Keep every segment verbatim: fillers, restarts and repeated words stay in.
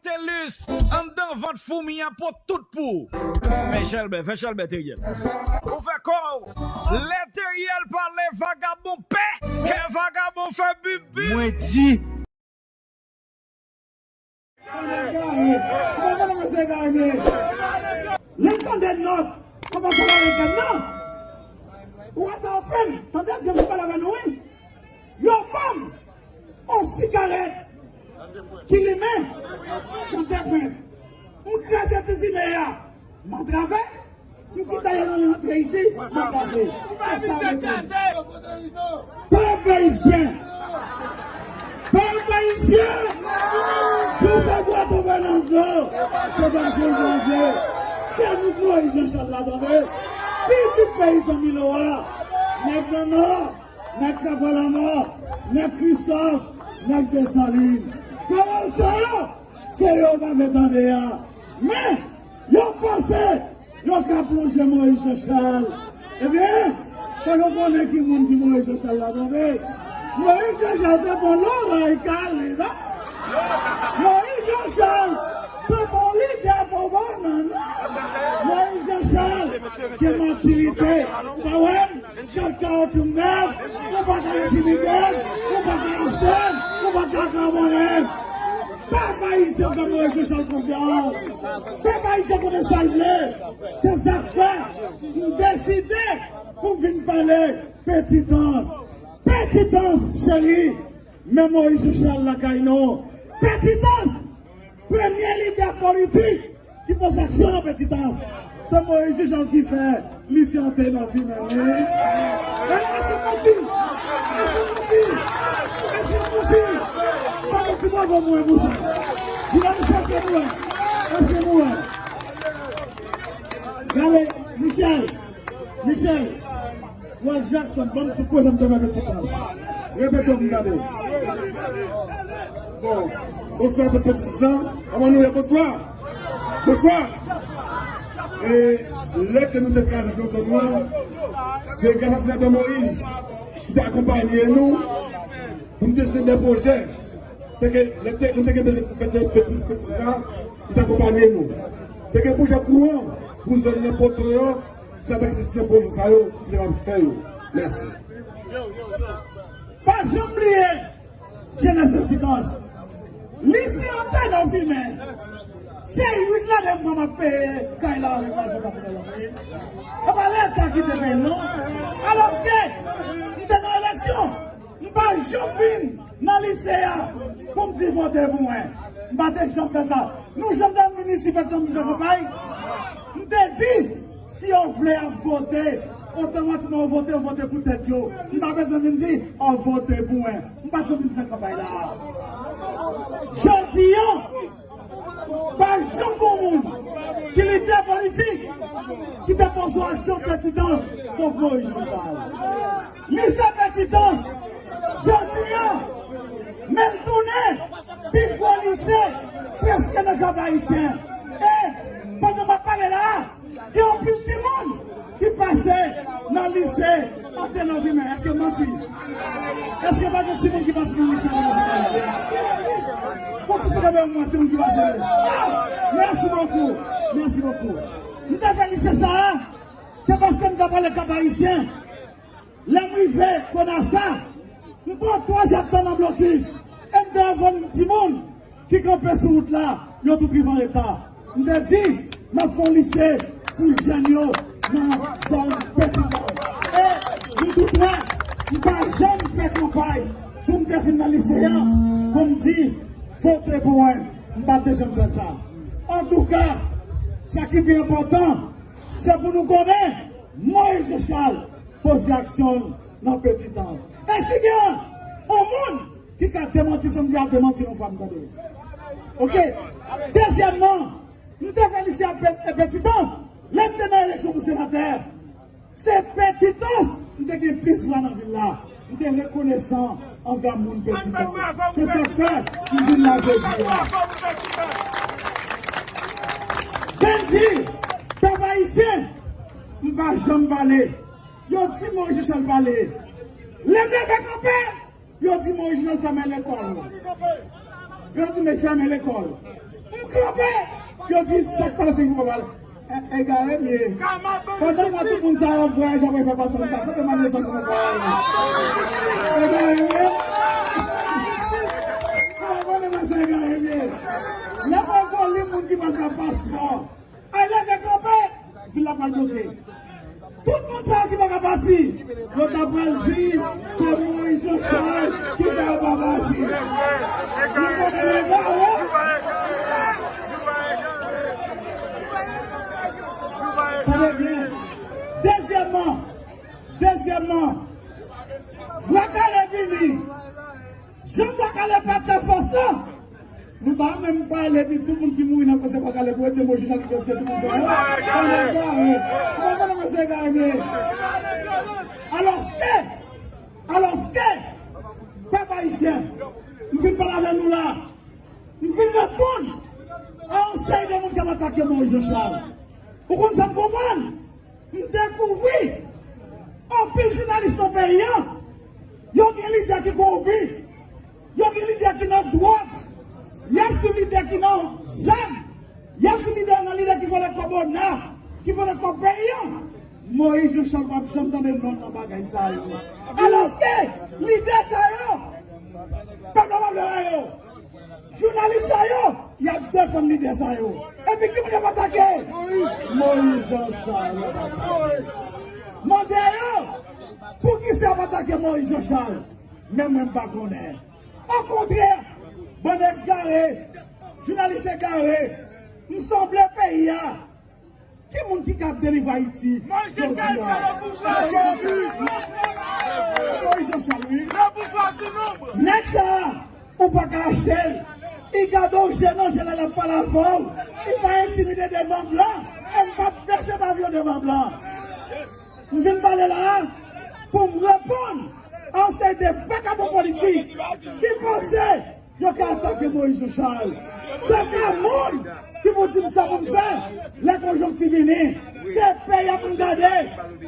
Telus, anndan vant foumi a pot tout pou ou. Fè Chèlbè, fè Chèlbè, Teriel. Ou fè kò w. Lè Teriel pale, vagabon pè. Kè vagabon fè bibi. Mwen di. Lè m tande nòt, konpòtman ameriken nan. Ou wè sa w fè m? Tande byen, m pale avè nou, wi. Yo ban m yon sigarèt ki limen nan de pwent. M kraze ti simen an, m antrave. M kite yo nan rantre isi, m antrave. Se sa m mete. Pèp ayisyen! Pèp ayisyen! Jou fè bwa tonbe nan dlo, se pa jou chanje. Se nou k Moyiz Jan Chal la, tande. Pitit peyizan Milo a, nèg nan Nò, nèg Kapwa Lanmò, nèg Kristòf, nèg Desalin. Pawòl sa yo, se yo pa vle tande a. Men, yo panse yo ka plonje Moyiz Jan Chal. Ebyen, fò yo konnen ki moun ki Moyiz Jan Chal la, tande. Moyiz Jan Chal se bon loray kale, non? Moyiz Jan Chal se bon lidè pou bannann, non? Moyiz Jan Chal gen matirite. Pa wè m? Chak kawotchou m nèf, ou pa ka entimide m, ou pa ka achte m, ou pa ka kramonnen m. Pèp ayisyen fè Moyiz Jan Chal konfyans. Pèp ayisyen konnen sa l vle. Se sa k fè m deside pou m vin pale Petitans. Petitans, cheri, men Moyiz Jan Chal lakay nou. Petitans, premye lidè politik ki poze aksyon nan Petitans. Se Moyiz Jan Chal ki fè lise Antenò fimen, wi. E, èske m manti? Èske m manti? Èske m manti? Fè yon ti bravo mwen pou sa. Jounalis, èske nou wè? Èske nou wè? Gade, Michel, Michel, Walt Jackson, ban m ti koze m te fè Petitans. Repete pou m gade. Bon, bonswa tout Petitans. Kòman nou ye? Bonswa. Bonswa. E lè ke nou te kraze Dwozon Nwa, se gras a Senatè Moyiz ki te akonpaye nou pou nou te se de pwojè. Te ke, lè te, nou te gen bezwen pou fè de Petitans sa, li te akonpaye nou. Te gen pwojè kouran pou zòn nan, poto yo, se nan pwojè sa yo, nou te kapab fè yo. Mèsi. Pa janm bliye, jenès Petitans. Lise Antenò fimen. Se uit lane m pran m ap peye kay la avèk lajan pèsonèl la, wi. E pa Leta ki te peye l, non. Alòske, m te nan eleksyon. M pa janm vin nan lise a pou m di vote pou mwen. M pa te janm fè sa. Nou janm te vin isi, pèt zanmi, fè kanpay? M te di, si yo vle ap vote, otomatikman yo vote, yo vote pou tèt yo. M pa bezwen vin di, o, vote pou mwen. M pa t janm vin fè kanpay la. Jodi a, pa janm gon moun ki lidè politik ki te poze aksyon Petitans, sof Moyiz Jan Chal. Lise Petitans, jodi a, men l tounen pi gwo lise prèske nan Kap Ayisyen. E, pandan m ap pale la a, gen anpil timoun ki pase nan lise Antenò fimen. Èske m manti? Èske pa gen timoun ki pase nan lise Antenò fimen? Fò ti souleve men mwen, timoun ki pase. Ah! Merci beaucoup. Merci beaucoup. M te fè lise sa a, se paske m t ap pale Kap Ayisyen. Lè m rive Konasa, m pran twa zèdtan nan blokis, e m te wè volim timoun ki kanpe sou wout la, yo tout rive an reta. M te di, m ap fè yon lise pou jèn yo nan zòn Petitans. E m tout wè, m pa janm fè kanpay pou m te vin nan lise a, pou m di, vote pou mwen, m pa t janm fè sa. Antouka, sa ki pi enpòtan, se pou nou konnen, Moyiz Jan Chal poze aksyon l nan Petitans. E si gen yon moun ki ka demanti sa m di a, demanti l yon fwa m tande. Oke? Dezyèmman, m te fè lise a Pe-, Petitans, lè m te nan eleksyon pou senatè. Se Petitans m te gen plis vwa nan vil la. M te rekonesan anvè moun Petitans. Se sa k fè m vin la jodi a. Bendji, pèp ayisyen, m pa janm pale. Yo di Moyiz Jan Chal pale. Lè m leve kanpe, yo di Moyiz Jan Chal fèmen lekòl. Yo di, men fèmen lekòl. M kanpe! Yo di, sa k pase ki w pale? E, egare m ye. Pandan m wè tout moun sa yo ap vwayaje, ap fè pasman, m ta kanpe m al nan estasyon nan vwayaje. Egare m ye. Ou pa konnen mwen se egare m ye. Lè m wè volim moun ki pral fè paspò, ay leve kanpe, vil la pral bloke. Tout moun sa yo ki pa ka pati, yo ta pral di se Moïse Jean Charles ki fè yo pa pati. Nou konnen egare. Tande byen. Dezyèmman, dezyèmman, Bwa Kale vini. Jan Bwa Kale pati a fòs la, nou pa menm pale epi tout moun ki mouri nan pase Bwa Kale pou yo di Moïse Jean Charles ki te tiye tout moun sa yo. Pandan egare. Ou pa konnen mwen se egare m ye. Alòske, alòske, pèp ayisyen, m fin pale avè nou la. M fin reponn a yon seri de moun k ap atake Moïse Jean Charles. Ou konn sa m konprann? M dekouvri anpil jounalis nan peyi an, yo gen lidè ki kowonpi, yo gen lidè ki nan dwòg, y ap swiv lidè ki nan zam, y ap swiv lidè nan lidè ki vòlè kòb ona, ki vòlè kòb peyi an. Moïse Jean Charles p ap janm tande non nan bagay sa yo. Alòske lidè sa yo, pèp la p ap vle wè yo. Jounalis sa yo, y ap defann lidè sa yo. Epi ki moun y ap atake? Moïse Jean Charles y ap atake. Mande yo, poukisa y ap atake Moïse Jean Charles? Men mwen m pa konnen. Okontrè, bann egare, jounalis egare, m sanble peyi a. Ki moun ki ka delivre Ayiti jodi a? Moïse Jean Charles, wi. Nèg sa a, ou pa ka achte l. Li gade w je nan je lè l ap pale avè w. Li pa entimide devan blan. E m p ap bese pavyon devan blan. M vin pale la a pou m reponn a yon seri de vakabon politik ki panse yo ka atake Moïse Jean Charles. Se pa moun ki pou di m sa pou m fè lè konjonkti vini. Se peyi a pou m gade.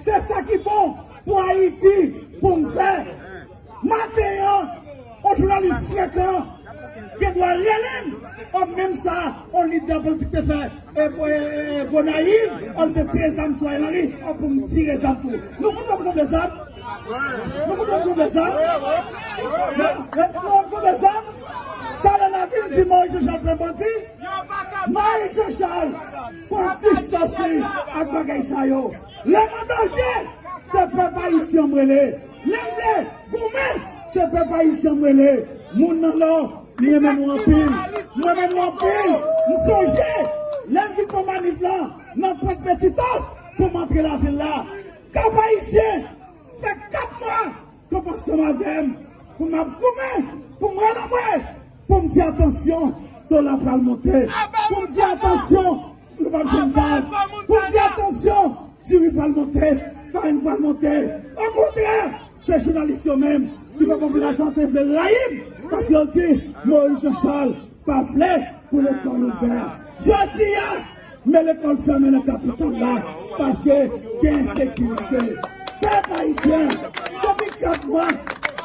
Se sa ki bon pou Ayiti pou m fè. Maten an, yon jounalis frekan gen dwa rele m. Òm, menm sa, yon lidè politik te fè e, e, e, Gonayiv, an te tire zam sou Ariel Henry, an pou m tire zam tou. Nou fout wè m sanble zam? Nou fout wè m sanble zam? Nou, nou, nou wè m sanble zam? Talè n a vin di Moïse Jean Charles plen bandi? Moïse Jean Charles pran distans li ak bagay sa yo. Lè m an danje, se pèp ayisyen m rele. Lè m vle goumen, se pèp ayisyen m rele. Moun nan Nò, m renmen nou anpil. M renmen nou anpil. M sonje, lè m vin pran manif lan, nan Pwent Petitòs, pou m antre lavil la. Kap Ayisyen fè kat mwa k ap ansanm avè m, pou m ap goumen, pou m rele anmwe, pou m di atansyon, dola pral monte, pou m di atansyon, nou p ap jwenn gaz, pou m di atansyon, diri pral monte, farin pral monte. Okontrè, se jounalis yo menm ki fè popilasyon an te vle rayi m, paske yo di Moïse Jean Charles pa vle pou lekòl ouvè. Jodi a, men lekòl fèmen nan kapital la, paske gen ensekirite. Pèp ayisyen, depi kat mwa,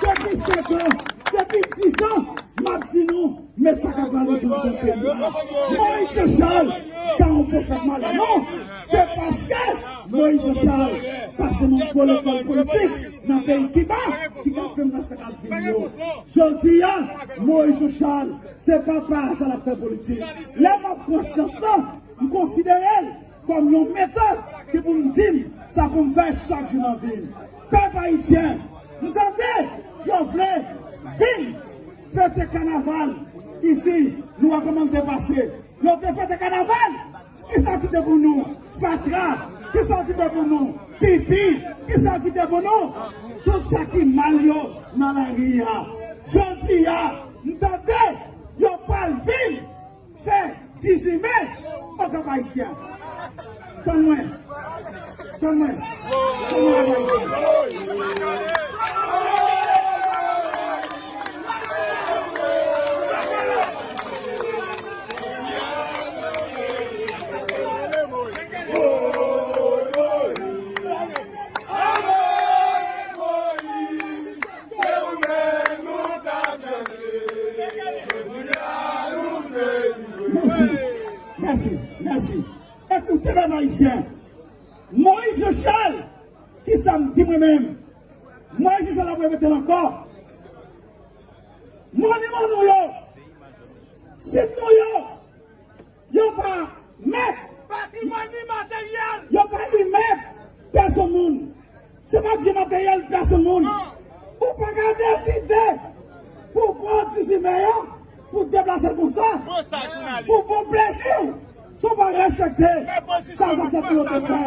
depi senk an, depi diz an, m ap di nou, men sa k ap pral rive nan peyi a. Moïse Jean Charles pa yon pwofèt malè, non. Se paske Moïse Jean Charles pase nan gwo lekòl politik nan peyi Kiba ki ka fè m nan sa k ap vin yo. Jodi a, Moïse Jean Charles, se pa pa aza l ap fè politik. Lè m ap pran syans lan, m konsidere l kòm yon metòd ki pou m di m sa pou m fè chak jou nan vi m. Pèp ayisyen, m tande yo vle vin fete kanaval isi, nou wè kòman l te pase. Yo te fete kanaval, kisa ki te pou nou? Fatra. Kisa ki te pou nou? Pipi. Kisa ki te pou nou? Tout sa ki mal yo nan lari a. Jodi a, m tande yo pral vin fè dizuit me, o Kap Ayisyen. Tann mwen. Tann mwen. Tann mwen, Kap Ayisyen. Mèsi. Ayisyen. Moyiz Jan Chal, kisa m di mwen menm? Moyiz Jan Chal ap repete l ankò. Monuman nou yo, sit nou yo, yo pa mèt, patrimwàn imateryèl, yo pa imèb pèsonn moun. Se pa byen materyèl pèsonn moun. Ou pa ka deside pou pran dizuit me an, pou deplase l konsa, pou bon plezi w, si w pa respekte sa zansèt nou yo te fè.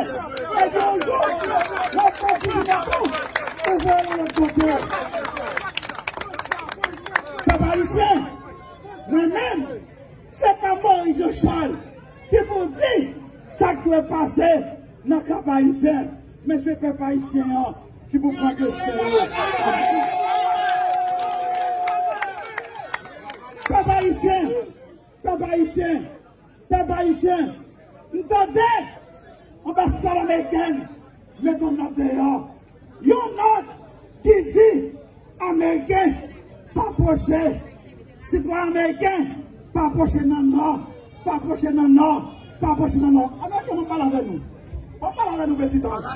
Epi yon jou, w ap pran dizuit me tou, ou voye l yon lòt kote. Pèp ayisyen, mwen menm, se pa Moyiz Jan Chal ki pou di sa k dwe pase nan Kap Ayisyen, men se pèp ayisyen an ki pou pran destin yo. Pèp ayisyen, pèp ayisyen, pèp ayisyen, m tande anbasad amerikèn met yon nòt deyò. Yon nòt ki di, Ameriken, pa pwoche. Sitwayen ameriken, pa pwoche nan nò. Pa pwoche nan nò. Pa pwoche nan nò. Ameriken, ban m pale avè nou. Ban m pale avè nou, Petit Ange.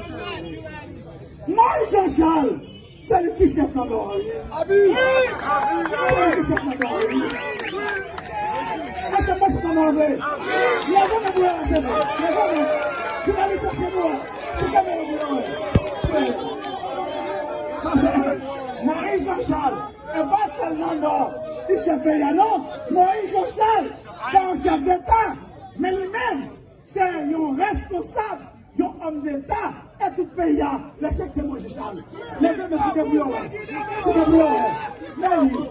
Moyiz Jan Chal, se li ki chèf nan nò a, wi. Se li ki chèf nan nò a, wi. Èske m pa chèf nan nò a vre? Leve men pou yo wè, se vre. Leve men. Jounalis yo, se nou. Sou kamera pou yo wè. Sa se Moyiz Jan Chal. E pa sèl nan nò li chèf peyi a, non. Moyiz Jan Chal pa yon chèf deta, men li menm se yon responsab, yon òm deta, e tout peyi a respekte Moyiz Jan Chal. Leve men, sou ke pou yo wè. Sou ke pou yo wè. Men li.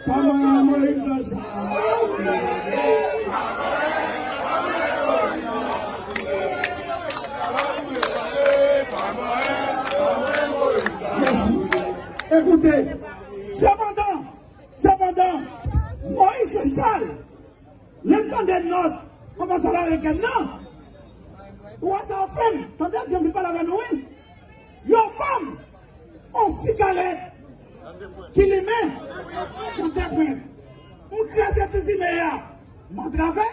Pa mwen, Moyiz Jan Chal. Mèsi. Ekoute, sepandan, sepandan, Moyiz Jan Chal, lè m tande nòt anbasad amerikèn nan, ou wè sa yo fè m, tande byen, m vin pale avè nou, wi. Yo ban m yon sigarèt ki limen nan de pwent. M kraze ti simen an, m antrave,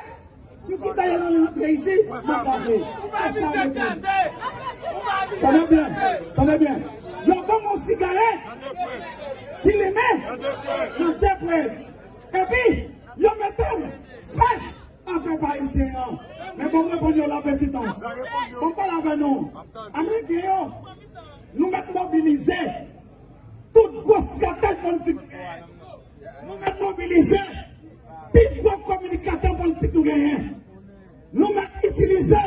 m kite l nan rantre isi, m antrave. Se sa yo mete m. Tande byen, tande byen. Yo ban m yon sigarèt ki limen nan de pwent. Epi, yo mete m fas a pèp ayisyen an. Men bon, m reponn yo la, Petit Ange. Bon, m pale avè nou. Ameriken yo, nou mèt mobilize tout gwo estratèj politik. Nou mèt mobilize pi gwo kominikatè politik nou genyen. Nou mèt itilize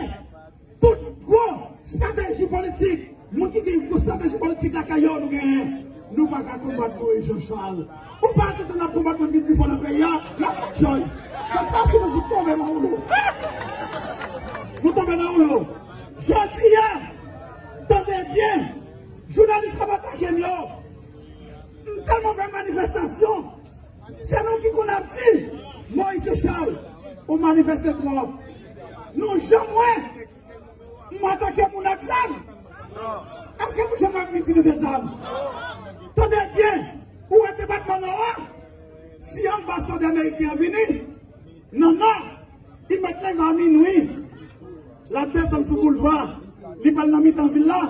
tout gwo estrateji politik. Moun ki gen gwo estrateji politik lakay yo, nou genyen. Nou pa ka konbat Moyiz Jan Chal. Ou pa gentan ap konbat moun ki pi fò nan peyi a, l ap bat Jòj. Se pa si nou fout tonbe nan woulo. Nou tonbe nan woulo. Jodi a, tande byen, jounalis k ap ataje m yo, m tèlman fè manifestasyon, se nou ki konn ap di, Moyiz Jan Chal, ou manifeste twòp. Nou janm wè m atake moun ak zam? Èske nou janm wè m itilize zam? Tande byen, ou wè depatman Nò a, si anbasad ameriken an vini nan Nò, li mèt leve a minwi, l ap desann sou boulva, li pral nan mitan vil la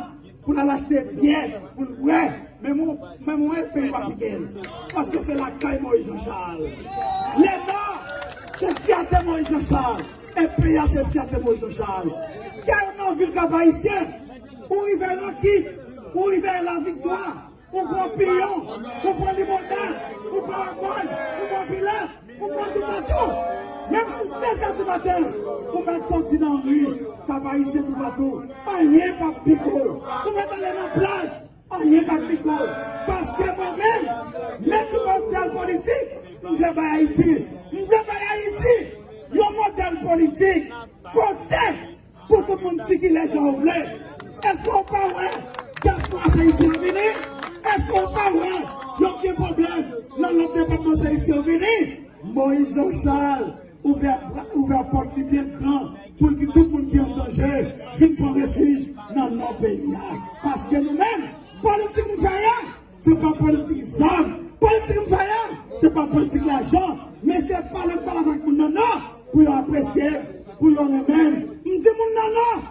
pou l al achte byè pou l bwè. Men mwen, men mwen, peyi pa pigèz. Paske se lakay Moyiz Jan Chal. Lè Nò, se fyète Moyiz Jan Chal. E peyi a se fyète Moyiz Jan Chal. Kè w nan vil Kap Ayisyen, ou rive Rankit, ou rive Laviktwa, ou pran Piyon, ou pran Limondèl, ou pran Wòbòy, ou pran Pilèt, ou pran toupatou. Menm si dezè di maten, ou mèt soti nan ri, Kap Ayisyen toupatou. Anyen p ap pike w. Ou mèt ale nan plaj, anyen p ap pike w. Paske mwen menm, menm ki modèl politik m vle bay Ayiti. M vle bay Ayiti yon modèl politik kote pou tout moun sikile jan w vle. Èske w pa wè dyaspora se isi yo vini? Èske w pa wè yo gen pwoblèm nan lòt depatman se isi yo vini? Moyiz Jan Chal ouvè bra, ouvè pòt li byen gran pou l di tout moun ki an danje vin pran refij nan nò peyi a. Paske nou menm, politik nou fè a, se pa politik zam. Politik m fè a, se pa politik lajan, men se pale m pale avèk moun nan Nò pou yo apresye m, pou yo renmen m. M Timoun nan non,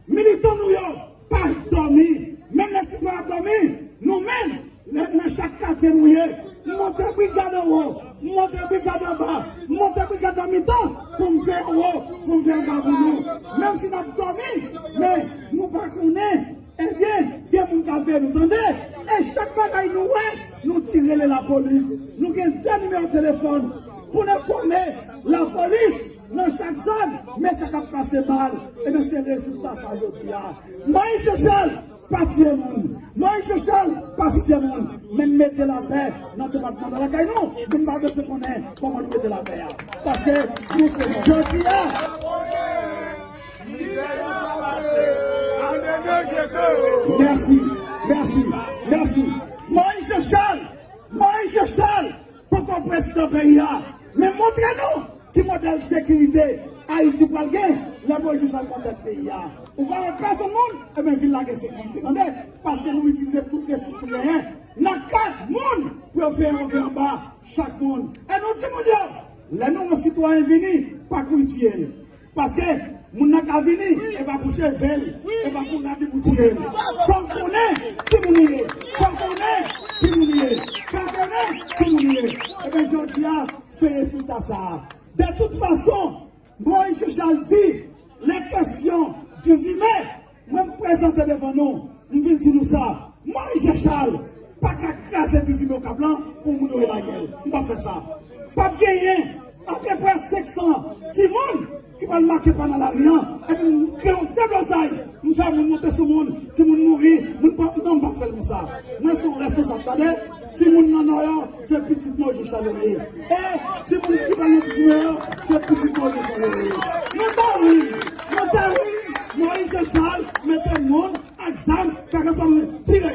militan nou yo pa dòmi. Menm lè sitwayen ap dòmi, nou menm, lè nan chak katye nou ye, m monte brigad anwo, m monte brigad anba, m monte brigad nan mitan pou m veye anwo, pou m veye anba pou nou. Menm si n ap dòmi, men nou pa konnen, ebyen, gen moun k ap veye nou, tande. E chak bagay nou wè, nou ti rele lapolis. Nou gen de nimewo telefòn pou n enfòme lapolis nan chak zòn. Men sa k ap pase mal, ebyen, se rezilta sa jodi a. Moyiz Jan Chal pa tiye moun. Moyiz Jan Chal pa fizye moun. Men n mete lapè nan depatman nan lakay nou. Moun pa bezwen konnen kòman nou mete lapè a. Paske nou se jodi a. Mèsi, mèsi, mèsi. Moyiz Jan Chal, Moyiz Jan Chal poko prezidan peyi a. Men montre nou ki modèl sekirite Ayiti pral gen lè Moyiz Jan Chal pran tèt peyi a. Ou pa wè pèsonn moun, ebyen vin lage sekirite, tande? Paske nou itilize tout resous nou genyen nan kad moun pou yo veye anwo, veye anba chak moun. E nou di moun yo, lè nou wè yon sitwayen vini, pa kouri tiye l. Paske moun nan ka vini, e pa pou cheve l, e pa pou rad li pou tiye l. Fò l konnen ki moun li ye. Fò l konnen ki moun li ye. Fò l konnen ki moun li ye. Ebyen, jodi a, se rezilta sa a. De tout fason, Moyiz Jan Chal di, lè kesyon dizuit me, mwen m prezante devan nou, m vin di nou sa. Moyiz Jan Chal pa ka kraze dizuit me Okap lan pou moun yo lage l. M p ap fè sa. P ap genyen apeprè senk san timoun ki pral make pa nan lari an. Epi m kreye yon deblozay. M fè moun monte sou moun. Timoun mouri. Moun pran, non, m p ap fè l konsa. Mwen se yon responsab, tande. Timoun nan Nò yo, se pitit Moyiz Jan Chal yo ye. E timoun ki pa nan dizuit me yo, se pitit Moyiz Jan Chal yo ye. Nan Tawil, nan Tawil, Moyiz Jan Chal mete moun ak zam, kaka sa moun tire.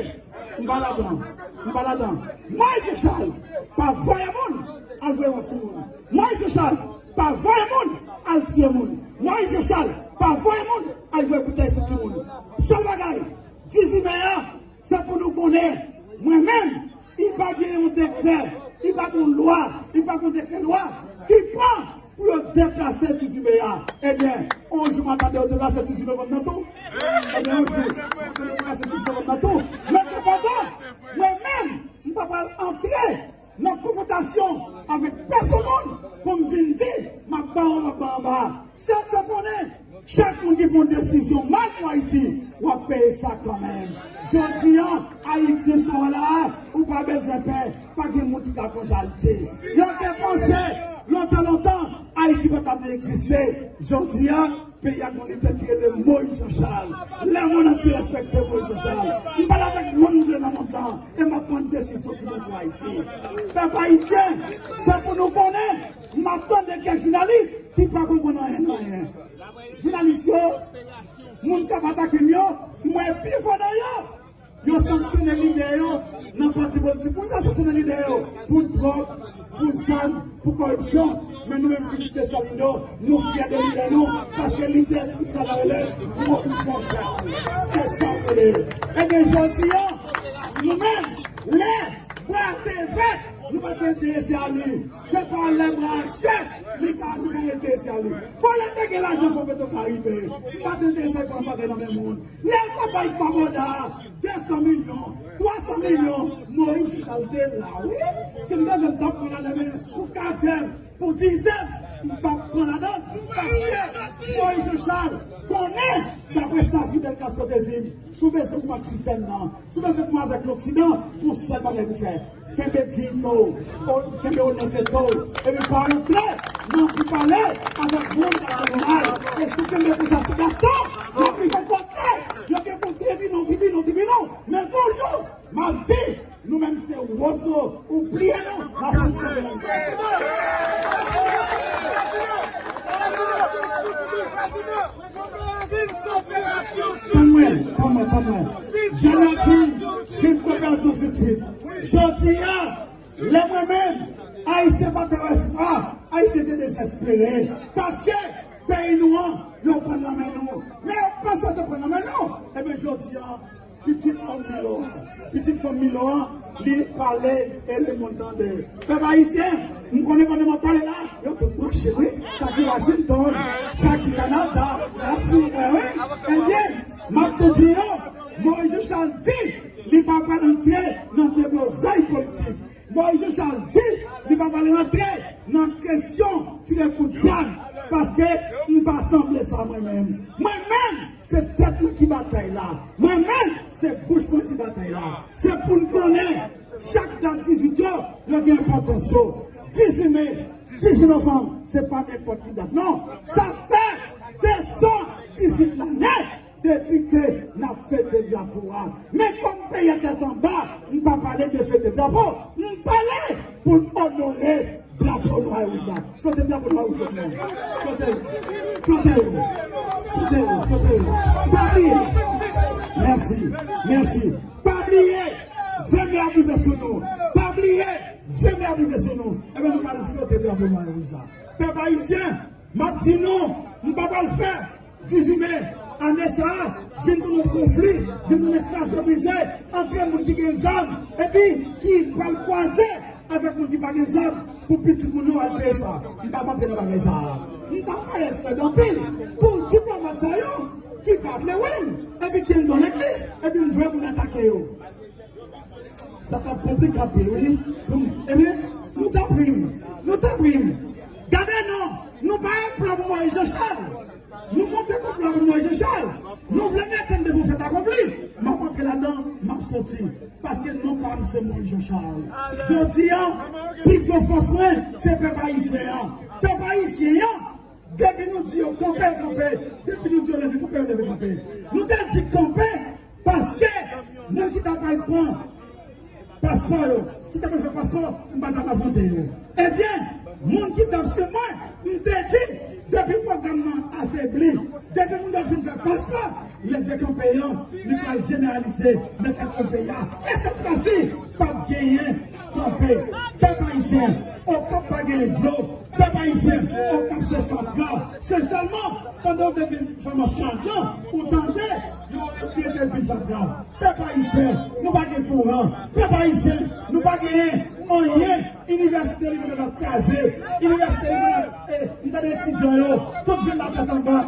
M pa ladan. M pa ladan. Moyiz Jan Chal pa voye moun al voye wòch sou moun. Moyiz Jan Chal pa voye moun al tiye moun. Moyiz Jan Chal pa voye moun al voye boutèy sou timoun. Sèl bagay, dizuit me a, se pou nou konnen, mwen menm, li pa gen yon dekrè, li pa gen yon lwa, li pa gen yon dekrè lwa ki pran pou yo deplase dizuit me a. Ebyen, yon jou m a tande yo deplase dizuit novanm nan tou. Ebyen, yon jou, m a tande yo deplase dizuit novanm nan tou. Men sepandan, mwen menm, m pa pral antre nan konfwontasyon avèk pèsonn moun pou m vin di, m ap ba w, m ap ba w anba. Sèl sa konnen, chak moun ki pran desizyon mal pou Ayiti, w ap peye sa kanmenm. Jodi a, Ayiti sa w wè la a, ou pa bezwen pè, pa gen moun ki ka plonje Ayiti. Yo te panse, lontan, lontan, Ayiti pa t ap egziste. Jodi a, peyi a gen yon lidè ki rele Moyiz Jan Chal. Lemonn antye respekte Moyiz Jan Chal. M pale avèk moun m vle nan mond lan, e m ap pran desizyon ki bon pou Ayiti. Pèp ayisyen, se pou nou konnen, m ap tande kèk jounalis ki pa konprann anyen nan anyen. Jounalis yo, moun k ap atake m yo, m wè pifò nan yo, yo sanksyone lidè yo nan pati politik. Pou sa sanksyone lidè yo? Pou dwòg, pou zam, pou kòripsyon. Men nou menm, pitit Desalin yo, nou fyè de lidè nou, paske lidè, sa n rele Moyiz Jan Chal. Se sa w rele. Ebyen, jodi a, nou menm, lè bwa te vèt, nou pa te enterese a li. Se pa lè bwa a chèch, li ka, nou ka enterese a li. Bon, lè te gen lajan Fon Petro Karibe, li pa te enterese a pran bagay nan men moun. Lè yo t ap bay Kwaboda de san milyon, twa san milyon, Moyiz Jan Chal te la, wi. Si m te vle, m t ap pran ladan, men pou katè m, pou diyite m, m p ap pran ladan, paske Moyiz Jan Chal konnen, daprè sa Fidel Castro te di m, si w bezwen kòb ak sistèm nan, si w bezwen kòb avèk Loksidan, yon sèl bagay pou fè. Kenbe diyite w, o-, kenbe onètete w, epi pa rantre nan pou pale avèk moun k ap fè nou mal. E si w kenbe konsa, ti gason, yo pi fè kote, yo gen pou tribine w, tribine w, tribine w. Men bonjou, m ap di, nou menm se wozo, ou bliye nou, n ap fout kanpe nan zòn. Tann mwen, tann mwen, tann mwen. Jan Nati, viv koperasyon sou tit. Jodi a, lè mwen menm, Ayisyen pa te wè espwa, Ayisyen te dezespere. Paske peyi nou an, yo pran nan men nou. Men yo panse yo te pran nan men nou. Ebyen, jodi a, pitit òm nan lò a, pitit fanm nan lò a, li pale e lemonn tande. Pèp ayisyen, m konnen pandan m ap pale la, yo tout branche, wi. Sa ki Washington, sa ki Kanada, y ap Sou mwen, wi. Ebyen, m ap tou di yo, Moïse Jean Charles di li pa pral antre nan deblozay politik. Moïse Jean Charles di li pa pral rantre nan kesyon tire kout zam, paske m pa sanble sa mwen menm. Mwen menm, se tèt mwen ki batay la. Mwen menm, se bouch mwen ki batay la. Se pou n konnen, chak dat dizuit yo, yo gen enpòtans yo. Dizuit me, dizuit novanm, se pa nenpòt ki dat. Non, sa fè de san dizuit lane depi ke n ap fete drapo a. Men kòm peyi a tèt anba, m pa pale de fete drapo, m pale pou n onore drapo nwa e wouj la. Flote drapo nwa e wouj la. Flote, flote yo. Flote yo, flote yo. Pa bliye. Mèsi, mèsi. Pa bliye, ven me ap rive sou nou. Pa bliye, ven me ap rive sou nou. Ebyen, nou pral flote drapo nwa e wouj la. Pèp ayisyen, m ap di nou, m pa pral fè dizuit me ane sa a vin tounen yon konfli, vin tounen kraze brize ant moun ki gen zam epi ki pral kwaze avèk moun ki pa gen zam pou pitit moun yo al peye sa. M p ap antre nan bagay sa a. M ta parèt lèd anpil pou diplomat sa yo ki pa vle wè m epi ki anndan legliz epi m voye moun atake yo. Sa t ap konplike anpil, wi. Pou m, ebyen, nou t ap ri m. Nou t ap ri m. Gade non, nou pa yon plan pou Moïse Jean Charles. Nou monte yon plan pou Moïse Jean Charles. Nou vle mete n devan fèt akonpli. M ap antre ladan, m ap soti. Paske non pa m se Moïse Jean Charles. Jodi a, pi gwo fòs mwen, se pèp ayisyen an. Pèp ayisyen an, depi nou di yo kanpe, yo kanpe. Depi nou di yo leve kanpe, yo leve kanpe. Nou te di kanpe, paske moun ki t ap al pran paspò yo, ki t ap al fè paspò, m pa t ap avante yo. Ebyen, moun ki t ap swiv mwen, m te di, depi pwogram nan afebli, depi moun yo fin fè paspò, leve kanpe an, li pral jeneralize nan kat kwen peyi a. E sèt fwa si, p ap genyen kanpe. Pèp ayisyen, Okap pa genyen dlo. Pèp ayisyen, Okap se fatra. Se sèlman pandan w te vin fè maskad lan, ou tande yo retire kel pil fatra. Pèp ayisyen, nou pa gen kouran. Pèp ayisyen, nou pa genyen anyen. Inivèsite Libre ap kraze. Inivèsite Libre, eh, m tande etidyan yo, tout vil la tèt anba.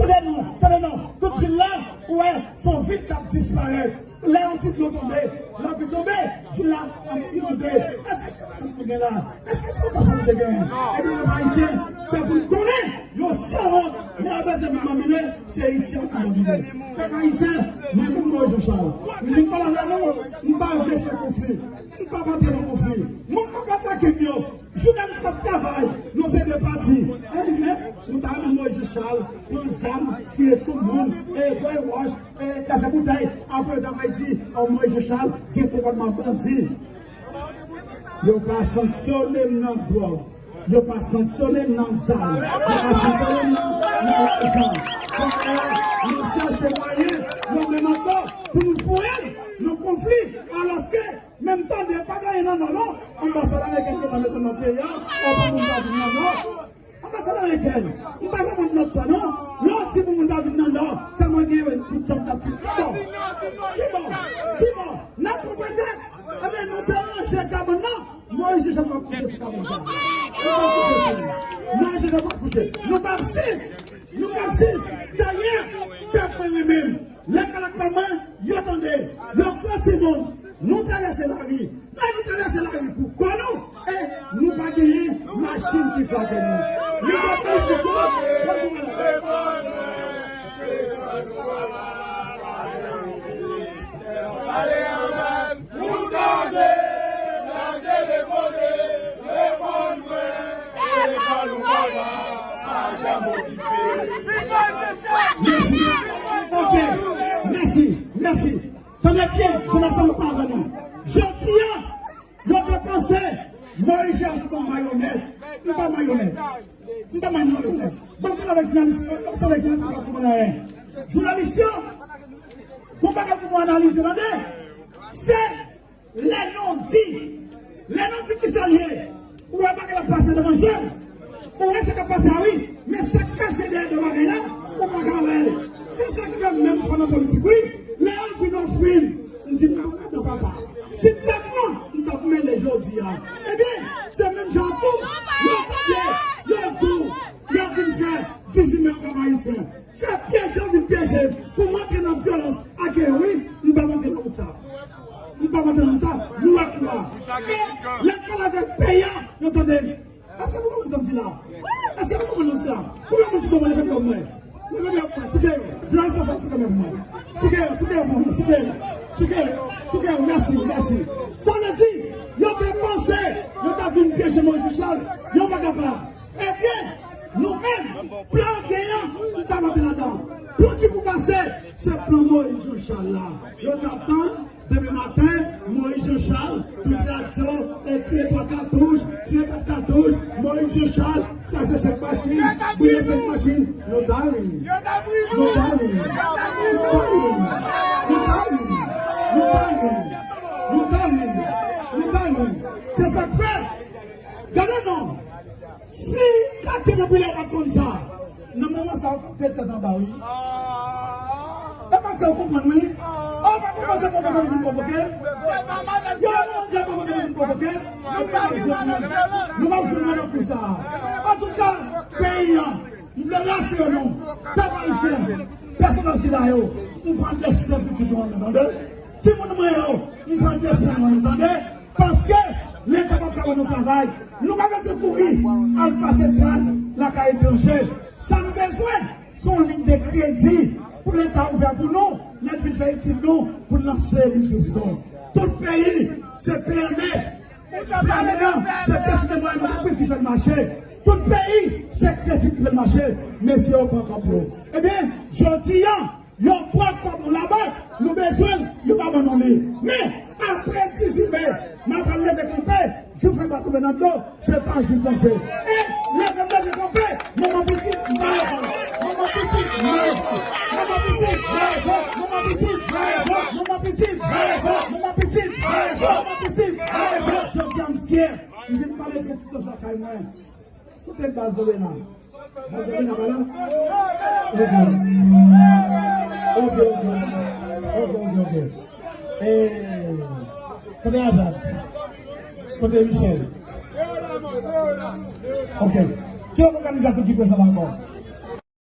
Tande non, tande non, tout vil la, ou wè, se yon vil k ap disparèt. Lè yon ti dlo tonbe, lapli tonbe, vil la ap inonde. Èske se Okap nou gen la? Èske se Okap sa nou te genyen? Ebyen, pèp ayisyen, se pou n konnen, yo sanwont, lè yo bezwen vin manmile, se isi a pou manmile. Pèp ayisyen, mwen menm Moïse Jean Charles, m vin pale avè nou, m pa vle fè konfli, m p ap antre nan konfli. Moun k ap atake m yo, jounalis k ap travay nan se de pati. Enhen, nou ta renmen Moïse Jean Charles pran zam, tire sou moun, e voye wòch, e kase boutèy, apre yo ta pral di, o, Moïse Jean Charles gen konpòtman bandi. Yo pa sanksyone m nan dwòg. Yo pa sanksyone m nan zam. Yo pa sanksyone m nan, nan lajan. Kounye a, nou chèche mwayen, nou menm ankò, pou nou foure n nan konfli, alòske, menm tande pa gen anyen nan nò, non. Anbasad ameriken gentan mete nan peyi a, o, pou moun pa vin nan nò. Anbasad ameriken, m pa konprann nòt sa non. Lè w di pou moun pa vin nan nò, tèlman gen kout zam k ap tire. Kibò? Kibò? Kibò? N ap pran pretèks. Ebyen, nou te ranje kabann nan. Moïse Jean Charles ap kouche sou kabann sa. Nou p ap kouche sou li. Moïse Jean Charles ap kouche. Nou p ap siv. Nou p ap siv. Dayè, pèp mwen renmen m. Lè kalak pa mwen, yo tande, yo gran timoun, nou travèse lari. Men nou travèse lari pou kò nou, e nou pa genyen machin ki frape nou. Lidè politik yo, yo di wè la. Moun tande, lage le vole, reponn mwen, telefòn ou papa, pa janm okipe. Mèsi. Ok. Mèsi. Mèsi. Tande byen, jenès sa yo pa avè nou. Jodi a, yo te panse Moïse Jean se yon mayonèt. Li pa mayonèt. Li pa mayonèt. Bon, pou avèk jounalis, yo, yo, se jounalis ki pa konprann anyen. Jounalis yo, bon bagay pou nou analize, tande. Se lè nou di, lè nou di ki sa l ye, ou wè bagay la ap pase devan je w, ou wè sa k ap pase a wi, men sa k kache dèyè de bagay la, ou pa ka wè l. Se sa ki fè m menm fò nan politik wi, lè yo vin ofri m, m di m pa ladan papa. Si m t ap pran, m t ap mele jodi a. Ebyen, se menm jan tou, yo tande, yo di w, y ap vin fè dizuit me an kòm ayisyen. Se pyeje w vin pyeje m pou m antre nan vyolans ak gen wi, m p ap antre nan wout sa. M p ap antre nan wout sa, nou ak nou a. E lè m pale avèk peyi a, yo tande m. Èske nou konprann sa m di la? Èske nou konprann sa? Konbyen moun ki konprann leve men pou mwen? Leve men pou mwen, souke yo. Jounalist yo fè souke men pou mwen. Souke yo, souke yo pou mwen, souke yo. Souke yo, souke yo, mèsi, mèsi. Sa vle di, yo te panse, yo ta vin pyeje Moïse Jean Charles, yo pa kapab. Ebyen, nou menm, plan genyen, nou pa mete ladan. Plan ki pou pase, se plan Moïse Jean Charles la. Yo t ap tann, demen maten, Moïse Jean Charles, tout radyo, e tire twa katouch, tire kat katouch, Moïse Jean Charles, kraze senk machin, brile senk machin. Nou ta ri. Nou ta ri. Nou ta ri. Nou ta ri. Nou ta ri. Nou ta ri. Nou ta ri. Se sa k fè. Gade non. Si katye Mòn Brilè pa t konn sa, nan moman sa yo t ap fè tèt anba wi. E paske yo konprann wi. Ou pa konprann se pwovoke nou vin pwovoke. Yo pa konprann se pwovoke nou vin pwovoke. Nou p ap jwenn nou. Nou p ap jwenn nou nan kou sa. Antouka, peyi an, m vle rasire nou. Pèp ayisyen, pèsonaj ki la yo, m pran desten pitit nou an men, tande. Timoun mwen yo, m pran desten nou an men, tande. Paske Leta p ap ka ban nou travay. Nou pa bezwen kouri al pase tray lakay etranje. Sa nou bezwen, se yon liy de kredi pou Leta ouvè pou nou, lè n fin fè etid nou, pou n lanse biznis nou. Tout peyi, se P M E. P M E an, se peti e mwayèn antrepriz ki fè l mache. Tout peyi, se kredi ki fè l mache. Mesye yo pran kòb yo. Ebyen, jodi a, yo pran kòb nou labank, nou bezwen l, yo pa ban nou li. Men, apre dizuit me, m ap al leve kanpe, jou fre pa tonbe nan dlo, se pa jou konje. E, leve m leve kanpe, manman pitit, m pa leve. Manman pitit, m pa leve. Manman pitit, m pa leve. Manman pitit, m pa leve. Manman pitit, m pa leve. Manman pitit, m pa leve. Jodi a, m fyè. M vin pale de ti toz lakay mwen. Kote baz Dovena? Baz Dovena pa la? Ok. Ok, ok, ok. Ok, ok, ok. Eh, kote Ajak? Kote Michel? Ok. Ki lòt òganizasyon ki prezan la ankò?